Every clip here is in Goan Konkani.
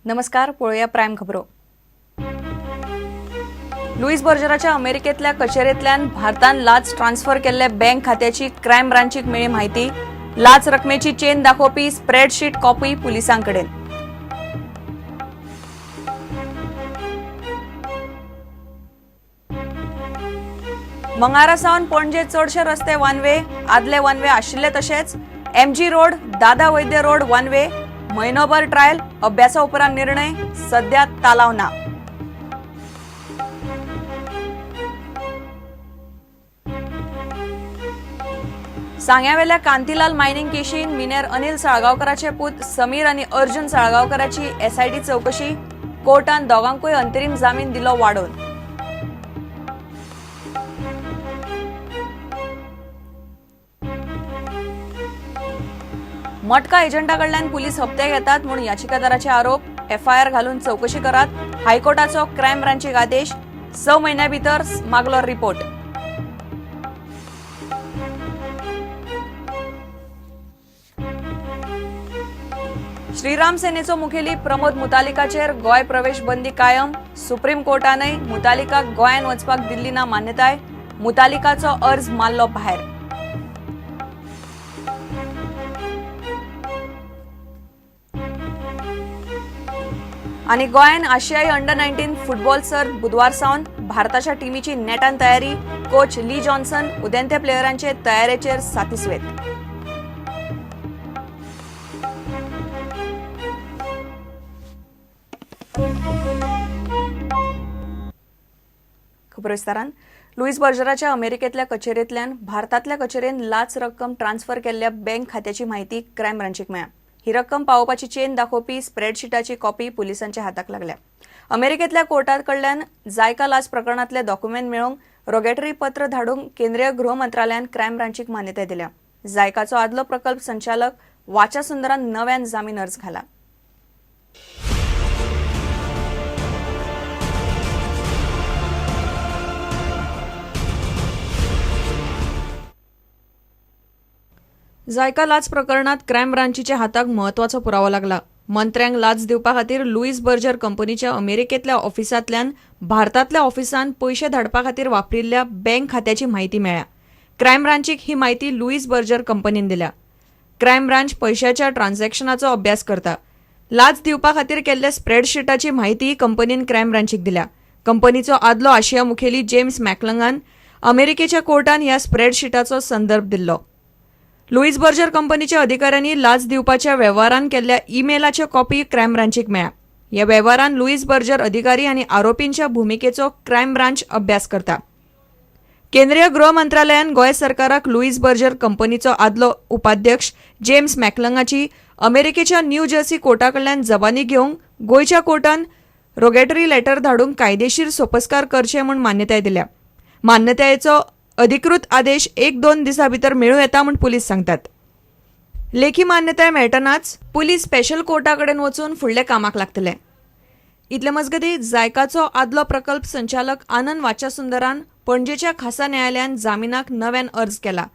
नमस्कार, पळोवया प्रायम खबरो. लुईस बर्जराच्या अमेरिकेतल्या कचेरेंतल्यान भारतान लाच ट्रान्सफर केल्ले बँक खात्याची क्रायम ब्रांचीक मेळ्ळी म्हायती. लाच रकमेची चेन दाखोवपी स्प्रेडशीट कॉपी पुलिसांकडेन. मंगारा सावन पणजे चडशे रस्ते वन वे, आदले वन वे आशिल्ले तशेच MG road, Dada Vaidya road one way. म्हयनोभर ट्रायल, अभ्यासा उपरांत निर्णय, सध्या तालाव ना. सांग्यावेल्या कांतीलाल मायनिंग केशीन मिनेर अनिल साळगांवकराचे पूत समीर आनी अर्जुन साळगांवकराची एसआयटी चवकशी. कोर्टान दोगांकूय अंतरीम जामीन दिलो वाडोवन. मटका एजंटा कडल्यान पुलीस हप्ते घेतात म्हूण याचिकादाराचे आरोप. एफआयआर घालून चवकशी करात, हायकोर्टाचो क्रायम ब्रांचीक आदेश. 6 म्हयन्या भितर मागलो रिपोर्ट. श्रीराम सेनेचो मुखेली प्रमोद मुतालिकाचेर गोंय प्रवेश बंदी कायम. सुप्रीम कोर्टानय मुतालिकाक गोंयांत वचपाक दिल्ली ना मान्यताय. मुतालिकाचो अर्ज मारलो भायर. आनी गोंयान आशियाई अंडर 19 फुटबॉल सर्त बुधवार सावन. भारताच्या टिमीची नेटान तयारी. कोच ली जॉन्सन उदेंते प्लेयरांचे तयारेचेर सातिस्वेत. खबर विस्तारान. लुईस बर्जराच्या अमेरिकेतल्या कचेरेंतल्यान भारतांतल्या कचेरेन लाच रक्कम ट्रान्सफर केल्ल्या बँक खात्याची म्हायती क्रायम ब्रांचीक मेळ्ळ्या. ही रक्कम पावोवपाची चेन दाखोवपी स्प्रेडशीटाची कॉपी पुलिसांच्या हाताक लागल्या. अमेरिकेतल्या कोर्टाकडल्यान जायका लाच प्रकरणातले डॉक्युमेंट मेळोवंक रोगेटरी पत्र धाडूंक केंद्रीय गृह मंत्रालयान क्रायम ब्रांचीक मान्यताय दिल्या. जायकाचो आदलो प्रकल्प संचालक वाचा सुंदरान नव्यान जामीन अर्ज घाला. जायका लाच प्रकरणात क्रायम ब्रांचीच्या हाताक म्हत्वाचो पुरावो लागला. मंत्र्यांक लाच दिवपा खातीर लुईस बर्जर कंपनीच्या अमेरिकेतल्या ऑफिसांतल्यान भारतांतल्या ऑफिसांत पयशे धाडपा खातीर वापरिल्ल्या बँक खात्याची म्हायती मेळ्ळ्या. क्रायम ब्रांचीक ही म्हायती लुईस बर्जर कंपनीन दिल्या. क्रायम ब्रांच पयशाच्या ट्रान्झॅक्शनाचो अभ्यास करता. लाच दिवपा खातीर केल्ल्या स्प्रेडशीटाची म्हायती कंपनीन क्रायम ब्रांचीक दिल्या. कंपनीचो आदलो आशिया मुखेली जेम्स मॅकलंगान अमेरिकेच्या कोर्टान ह्या स्प्रेडशीटाचो संदर्भ दिल्लो. लुईस बर्जर कंपनीच्या अधिकाऱ्यांनी लाच दिवपाच्या वेव्हारान केल्ल्या ईमेलाच्यो कॉपी क्रायम ब्रांचीक मेळ्ळ्या. ह्या वेव्हारान लुईस बर्जर अधिकारी आनी आरोपींच्या भुमिकेचो क्रायम ब्रांच अभ्यास करता. केंद्रीय गृह मंत्रालयान गोंय सरकाराक लुईस बर्जर कंपनीचो आदलो उपाध्यक्ष जेम्स मॅकलंगाची अमेरिकेच्या न्यू जर्सी कोर्टाकडल्यान जबानी घेवंक गोंयच्या कोर्टान रोगेटरी लेटर धाडूंक कायदेशीर सोपस्कार करचे म्हूण मान्यताय दिल्या. मान्यतायेचो अधिकृत आदेश 1-2 दिसां भितर मेळूं येता म्हूण पुलीस सांगतात. लेखी मान्यताय मेळटनाच पुलीस स्पेशल कोर्टा कडेन वचून फुडले कामाक लागतले. इतले मजगतीं जायकाचो आदलो प्रकल्प संचालक आनंद वाचासुंदरान पणजेच्या खासा न्यायालयान जामिनाक नव्यान अर्ज केला.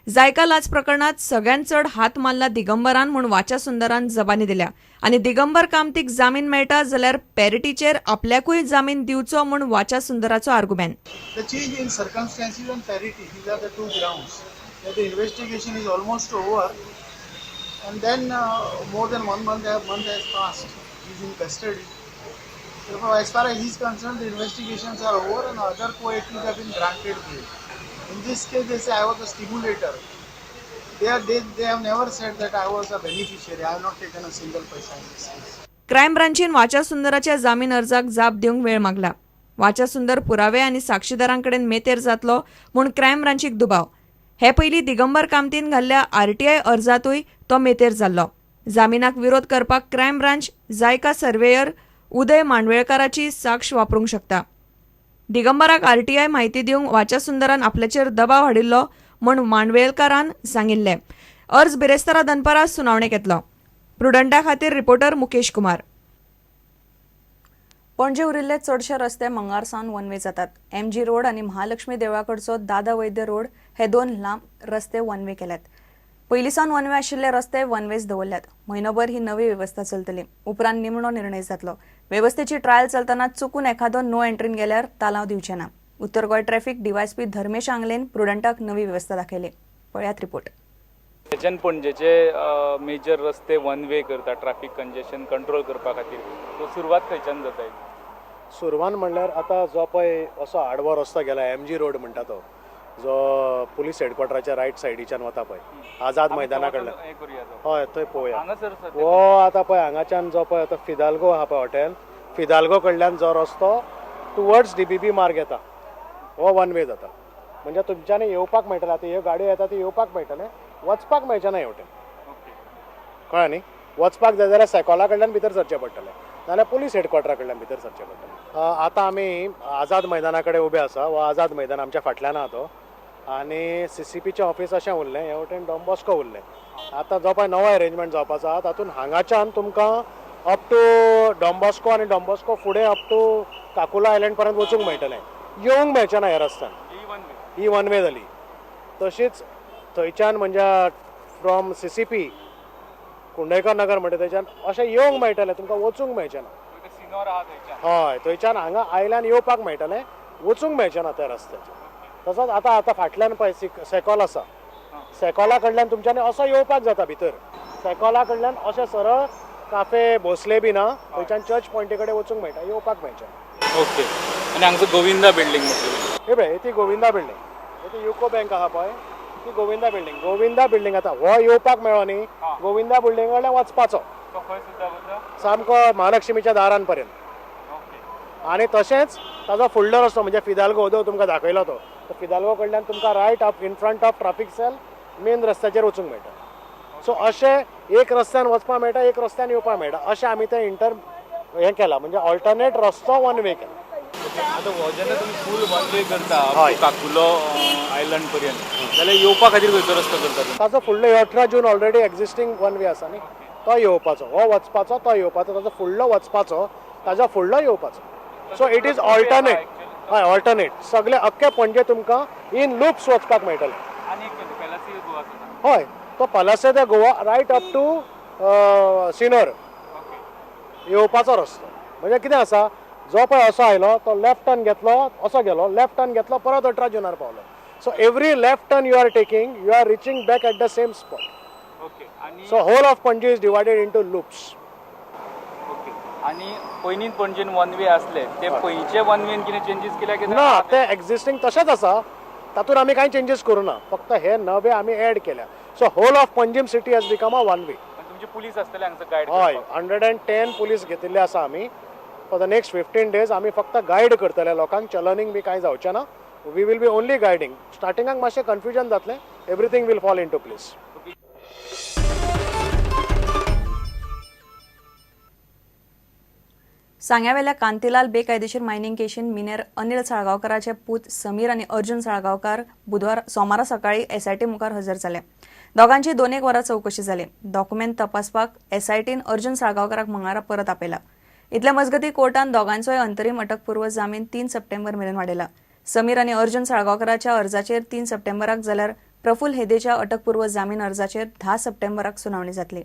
जायका लाच प्रकरणात सगळ्यांत चड हात मारला दिगंबरान म्हूण वाचासुंदरान जबानी दिल्या आनी दिगंबर कामतीक जामीन मेळटा जाल्यार पॅरिटीचेर आपल्याकूय जामीन दिवचो म्हूण वाचासुंदराचो argument. The change in circumstances and parity, these are the two grounds. That the investigation is almost over, and then more than 1 month has passed. He is in custody. Therefore, as far as he is concerned, the investigations are over and other co-accused have been granted bail. In this case, they say I was a stimulator. They have never said that I was a beneficiary. I have not taken a single paisa in this case. Crime ब्रांचीन वाचा सुंदराच्या जामीन अर्जाक जाप दिवंक वेळ मागला. वाचा सुंदर पुरावे आनी साक्षीदारांकडेन मेतेर जातलो म्हूण क्रायम ब्रांचीक दुबाव. हे पयलीं दिगंबर कामतीन घाल्ल्या आरटीआय अर्जांतूय तो मेतेर जाल्लो. जामिनाक विरोध करपाक क्रायम ब्रांच जायका सर्वेयर उदय मांडवेळकाराची साक्ष वापरूंक शकता. दिगंबराक आरटीआय म्हायती दिवंक वाचा सुंदरान आपल्याचेर दबाव हाडिल्लो म्हूण मांडवेलकारान सांगिल्लें. अर्ज बिरेस्तारा दनपारां सुनावणेक येतलो. प्रुडंटा खातीर रिपोर्टर मुकेश कुमार. पणजे उरिल्ले चडशे रस्ते मंगार सावन वन वे जातात. एमजी रोड आनी महालक्ष्मी देवळाकडचो दादा वैद्य रोड हे 2 लांब रस्ते वन वे केल्यात. पयलीं सावन वन वे आशिल्ले रस्ते वन वेज दवरल्यात. म्हयनोभर ही नवी वेवस्था चलतली. उपरांत निमणो निर्णय जातलो. वेवस्थेची ट्रायल चलतना चुकून एखादो नो एंट्रीन गेल्यार तालांव दिवचे ना. उत्तर गोंय ट्रॅफिक डीवायएसपी धर्मेश आंगलेन प्रुडंटाक नवी वेवस्था दाखयली. पळयात रिपोर्ट. थंयच्यान पणजेचे मेजर रस्ते वन वे करता ट्रॅफिक कंजेशन कंट्रोल करपा खातीर, सो सुरवात खंयच्यान जाता? सुरवात म्हणल्यार आतां जो पळय असो आडवो रस्तो गेला, एमजी रोड म्हणटा तो, जो पुलीस हेडक्वॉर्टराच्या रायट सायडीच्यान वता पळय, आझाद मैदाना कडल्यान. हय, थंय पळोवया. हो आतां पळय हांगाच्यान जो पळय आतां फिदाल्गो आहा पळय हॉटेल, फिदाल्गो कडल्यान जो रस्तो टुवर्ड्स डीबीबी मार्ग येता, हो वन वे जाता. म्हणजे तुमच्यानी येवपाक मेळटलें. आतां ह्यो गाडयो येता त्यो येवपाक मेळटलें, वचपाक मेळचें ना हेवटेन. कळ्ळें न्ही? वचपाक जाय जाल्यार सेकोला कडल्यान भितर सरचें पडटलें, नाजाल्यार पुलीस हेडक्वॉर्टरा कडल्यान भितर सरचें पडटलें. आतां आमी आझाद मैदाना कडेन उबे आसा. हो आझाद मैदान आमच्या फाटल्यान आहा तो, आनी सीसीपीचें ऑफिस अशें उरलें, हे वटेन डॉन बॉस्को उरलें. आतां जो पळय नवो अरेंजमेंट जावपाचो आहा तातूंत हांगाच्यान तुमकां अप टू डॉन बॉस्को आनी डॉन बॉस्को फुडें अप टू काकुला आयलँड पर्यंत वचूंक मेळटलें. येवंक मेळचें ना ह्या रस्त्यान. ही वन वे जाली. तशीच थंयच्यान म्हणजे फ्रॉम सीसीपी कुंडयकर नगर म्हणटा थंयच्यान अशें येवंक मेळटलें, तुमकां वचूंक मेळचें ना. हय, थंयच्यान हांगा आयल्यान येवपाक मेळटलें, वचूंक मेळचें ना त्या रस्त्याचेर. तसोच आतां आतां फाटल्यान पळय सेकॉल आसा, सेकॉला कडल्यान तुमच्यांनी असो येवपाक जाता भितर. सेकॉला कडल्यान अशें सरळ काफे भोसले बी ना, थंयच्यान चर्च पॉयंटी कडेन वचूंक मेळटा, येवपाक मेळचें ना. ओके. आनी हांगचो गोविंदा बिल्डींग हे पळय, ती गोविंदा बिल्डींग, ती युको बँक आहा पळय, ती गोविंदा बिल्डींग. गोविंदा बिल्डींग आतां हो येवपाक मेळो न्ही, गोविंदा बिल्डींग कडल्यान वचपाचो सामको महालक्ष्मीच्या दारान पर्यंत. आनी तशेंच ताजो फुडलो रस्तो म्हणजे फिदाल्गो जो तुमकां दाखयलो तो फिदाल्गो कडल्यान तुमकां right up in front of traffic cell main रस्त्याचेर वचूंक मेळटा. सो अशें एक रस्त्यान वचपाक मेळटा, एक रस्त्यान येवपाक मेळटा. अशें आमी ते इंटर हें केलां, म्हणजे ऑल्टरनेट रस्तो वन वे केला. आतां हो जेन्ना तुमी फूल वन वे करता काकुलो आयलंड पर्यंत, जाल्यार येवपा खातीर खंयचो रस्तो करता? ताजो फुडलो 18 जून ऑलरेडी एक्झिस्टींग वन वे आसा न्ही, तो येवपाचो, हो वचपाचो, तो येवपाचो, ताजो फुडलो वचपाचो, ताजो फुडलो येवपाचो. So it is alternate. हय, ऑल्टरनेट. सगळे अख्खे पणजे तुमकां इन लुप्स वचपाक मेळटलें. हय, तो Palacio de Goa right up to Sinor येवपाचो रस्तो. म्हणजे कितें आसा, जो पळय असो आयलो तो लेफ्ट टर्न घेतलो, असो गेलो, लेफ्ट टर्न घेतलो, परत 18 जुनार पावलो. So every left turn you are taking, you are reaching back at the same spot. So whole of Panaji is divided into loops. आनी पयलीं पणजेन वन वे आसले ते पयलींचे वन वेन कितें चेंजीस केल्या? ना, ते एक्झिस्टींग तशेंच आसा, तातूंत आमी कांय चेंजीस करूं ना, फक्त हे नवे आमी एड केल्या. So whole of Panjim city has become a one way. तुमचे पुलीस आसतले हांगसर गायड? हय, 110 पुलीस घेतिल्ले आसा आमी. फॉर the next 15 days आमी फक्त गायड करतले लोकांक, चलनींग बी कांय जावचें ना. We will be only guiding. स्टार्टिंगाक मातशें कन्फ्युजन जातलें, everything will fall into place. सांग्यावेल्या Kantilal बेकायदेशीर मायनिंग केशीन मिनेर अनिल साळगांवकाराचे पूत समीर आनी अर्जुन साळगांवकार बुधवार सोमारा सकाळी एसआयटी मुखार हजर जाले. दोगांची 2-1 वरां चवकशी जाली. डॉक्युमेंट तपासपाक एसआयटीन अर्जुन साळगांवकाराक मंगळारा परत आपयला. इतल्या मजगती कोर्टान दोगांचोय अंतरीम अटकपूर्व जामीन 3 सप्टेंबर मेरेन वाडयला. समीर आनी अर्जुन साळगांवकाराच्या अर्जाचेर 3 सप्टेंबराक जाल्यार प्रफुल्ल हेदेच्या अटकपूर्व जामीन अर्जाचेर 10 सप्टेंबराक सुनावणी जातली.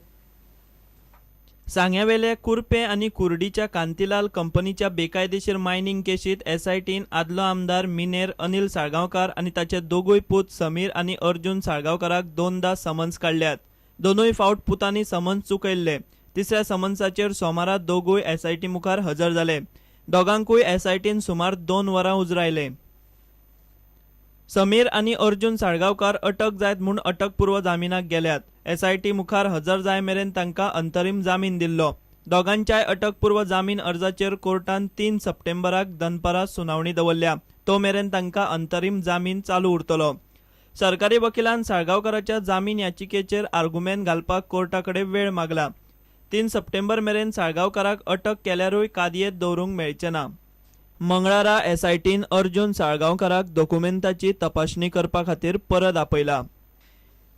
सांग्यावेले कुर्पे आनी कुर्डीच्या कांतीलाल कंपनीच्या बेकायदेशीर मायनिंग केशीत एसआयटीन आदलो आमदार मिनेर अनिल साळगांवकार आनी ताचे दोगूय पूत समीर आनी अर्जुन साळगांवकाराक 2दा समन्स काडल्यात. दोनूय फावट पुतांनी समन्स चुकयल्ले. तिसऱ्या समन्साचेर सोमारा दोगूय एसआयटी मुखार हजर जाले. दोगांकूय एसआयटीन सुमार 2 वरां उजरायले. समीर आनी अर्जुन साळगांवकार अटक जायत म्हूण अटकपूर्व जामिनाक गेल्यात. एसआयटी मुखार हजर जाय मेरेन तांकां अंतरीम जामीन दिल्लो. दोगांच्याय अटकपूर्व जामीन अर्जाचेर कोर्टान 3 सप्टेंबराक दनपारां सुनावणी दवरल्या. तो मेरेन तांकां अंतरीम जामीन चालू उरतलो. सरकारी वकिलान साळगांवकाराच्या जामीन याचिकेचेर आर्गुमेंत घालपाक कोर्टा कडेन वेळ मागला. 3 सप्टेंबर मेरेन साळगांवकाराक अटक केल्यारूय कादयेंत दवरूंक मेळचें ना. मंगळारा एसआयटीन अर्जुन साळगांवकाराक दोकुमेंताची तपासणी करपा खातीर परत आपयला.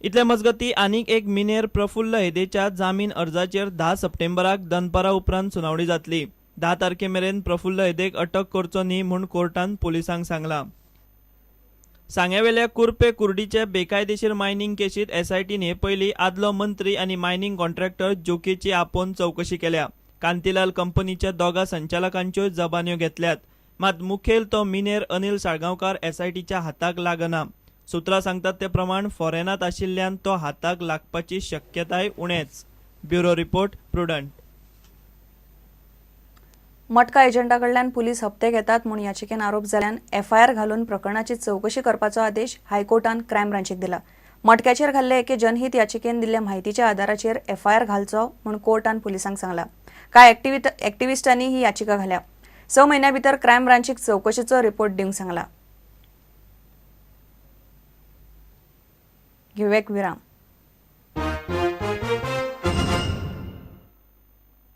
इतले मजगती आनीक एक मिनेर प्रफुल्ल हेदेच्या जामीन अर्जाचेर 10 सप्टेंबराक दनपारा उपरांत सुनावणी जातली. 10 तारखे मेरेन प्रफुल्ल हेदेक अटक करचो न्ही म्हूण कोर्टान पुलिसांक सांगलां. सांगेवेल्या कुर्पे कुर्डीचे बेकायदेशीर मायनिंग केशीत एसआयटीन हे पयलीं आदलो मंत्री आनी मायनिंग कॉन्ट्रॅक्टर जोकेची आपोवन चवकशी केल्या. कांतीलाल कंपनीच्या 2 संचालकांच्यो जबान्यो घेतल्यात. मात मुखेल तो मिनेर अनिल साळगांवकार एसआयटीच्या हाताक लागना. सुत्रां सांगतात ते प्रमाण फॉरेनात आशिल्ल्यान तो हाताक लागपाची शक्यताय उणेच. Bureau report, Prudent. मटका एजंटा कडल्यान पुलीस हप्ते घेतात म्हूण याचिकेन आरोप जाल्ल्यान एफआयआर घालून प्रकरणाची चवकशी करपाचो आदेश हायकोर्टान क्रायम ब्रांचीक दिला. मटक्याचेर घाल्ले एके जनहीत याचिकेन दिल्ल्या म्हायतीच्या आदाराचेर एफआयआर घालचो म्हूण कोर्टान पुलिसांक सांगला. कांय एक्टिविस्टांनी ही याचिका घाल्या. 6 म्हयन्या भितर क्रायम ब्रांचीक चवकशीचो रिपोर्ट दिवंक सांगला. घेवया एक विराम.